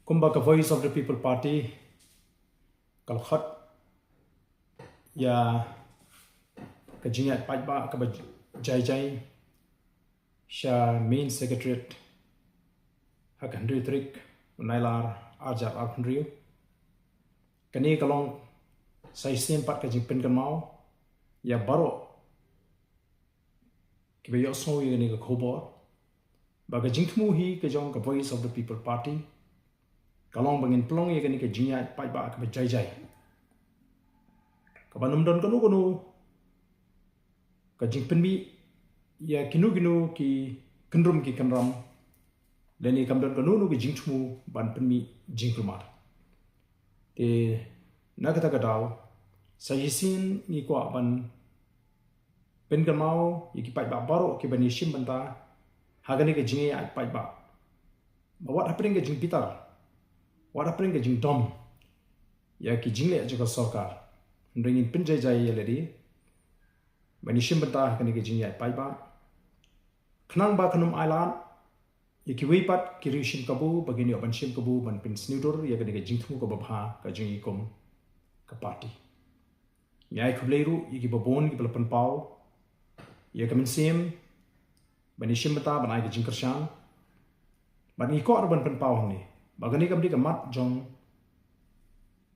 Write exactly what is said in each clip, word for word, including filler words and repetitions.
Kumba ka Voice of the People Party ka la khot ïa ka jingïaid paidbah kaba jai jai sha Main Secretariat ha ka hynriew tarik u Nailar arhajar arphew hynriew. Kane ka long sa shisien pat ka jingpynkynmaw ïa baroh kiba ïohsngew ïa kane ka khubor ba ka jingthmu hi ka jong ka Voice of the People Party ka long ba ngin pynlong ïa kane ka jingïaid paidbah kaba jai jai, kaba ym don kano kano ka jingpynmih ïa kino kino ki kynrum ki kynram, lane kam don kano kano ka jingthmu ban pynmih jingkulmar. Te na kata ka daw sa shisien ngi kwah ban pynkynmaw ïa ki paidbah baroh kiba ïashim bynta ha kane ka jingïaid paidbah ba wat hapdeng ka jingbitar, wat hapdeng ka jingdom ïa ki jingleh jong ka sorkar, hynrei ngin pynjai jai ïa lade ban ïashim bynta ha kane ka jingïaid paidbah, khnang ba kan ym ailad ïa kiwei pat ki riewshim kabu ba ngin ïoh ban shim kabu ban pynsniew dur ïa kane ka jingthmu kaba bha ka jong ngi kum ka party. Ngi ai khublei ruh ïa kiba bun kiba la pynpaw ïa ka mynsiem ban ïashim bynta ban ai ka jingkyrshan. Bad ngi kwah ruh ban pynpaw hangne ba kane kam dei ka mat jong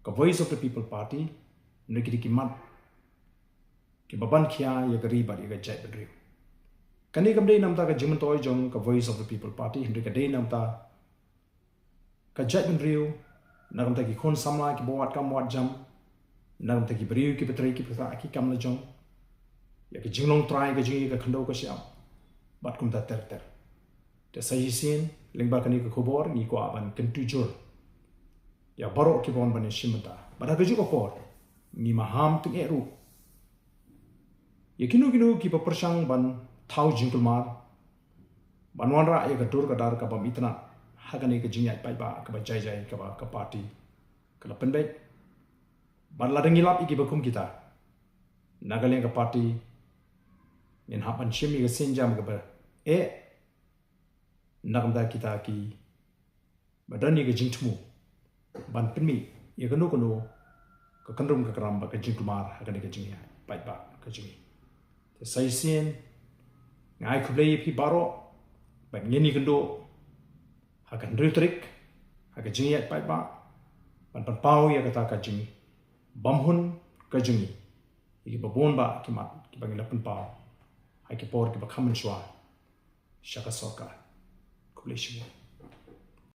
ka Voice of the People Party, hynrei ki dei ki mat kiba ban khia ïa ka ri bad ïa ka jaitbynriew. Kane kam dei namar ka jingmyntoi jong ka Voice of the People Party, hynrei ka dei namar ka jaitbynriew, na ka bynta ki khun samla kiba wad kam wad jam, na ka bynta ki briew kiba trei kiba ktah ki kam la jong, ïa ka jinglong trai ka jong ngi, ka khyndew ka shyiap bad kumta ter ter. Te sa shisien lyngba kane ka khubor ngi kwah ban kyntu jur ïa baroh kiba wan ban ïashim bynta. Bad ha kajuh ka por ngi maham tyngeh ruh ïa kino kino kiba pyrshang ban thaw jingkulmar, ban wanrah ïa ka dur ka dar ka bym itynnad ha kane ka jingïaid paidbah kaba jai jai kaba ka party ka la pynbeit. Bad lada ngi lap ïa kiba kum kita, na ka liang ka party ngin hap ban shim ïa ka sienjam kaba eh na ka bynta kita kiba don ïa ka jingthmu ban pynmih ïa kano kano ka kynrum ka kynram bad ka jingkulmar ha kane ka jingïaid paidbah ka jong ngi. Te sa shisien nga ai khublei ïa phi baroh bad ngin ïakynduh ha ka hynriew tarik ha ka jingïaid paidbah ban pynpaw ïa kata ka jingbymhun ka jong ngi ïa kiba bun bah ki mat kiba ngi la pynpaw ha ki por kiba kham mynshuwa sha ka sorkar. Khublei shibun.